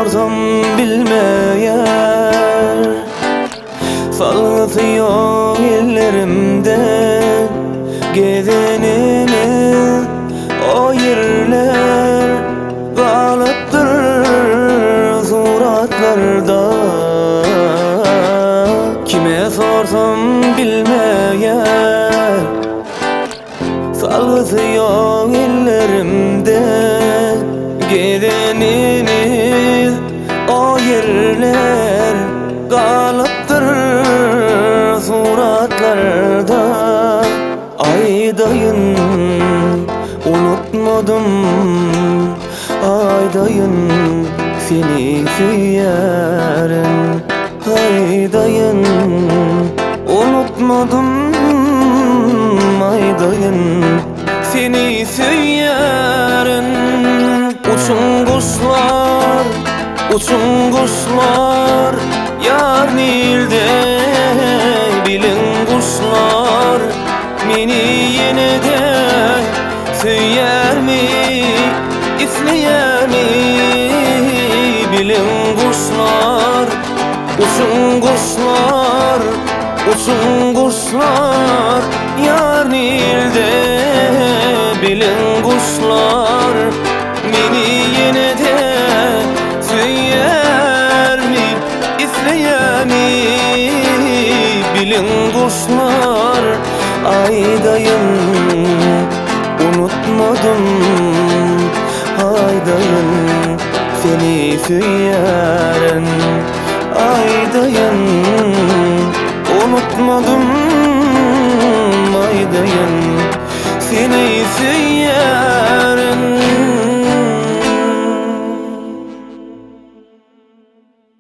sorsam bilmeýär. Salgysy ýok ellerimde gezenimiz o ýerler galypdyr suratlarda. Kime sorsam bilmeýär. Salgysy ýok ellerimde gezenimiz o ýerler galypdyr suratlarda. Aýdaýyn, unutmadym, aýdaýyn, seni söýýärin. Aýdaýyn, unutmadym, aýdaýyn, seni söýýärin. Uçuň guşlar, uçuň guşlar, ýar nirde, biliň guşlar, meni ýene-de söýýärmi, isleýärmi, biliň guşlar. Uçuň guşlar, uçuň guşlar, ýar nirde, biliň guşlar, meni ýene-de söýýärmi, isleýärmi, biliň guşlar, aýdaýyn, unutmadym, aýdaýyn, seni söýýärin. Aýdaýyn, unutmadym, aýdaýyn, seni söýýärin.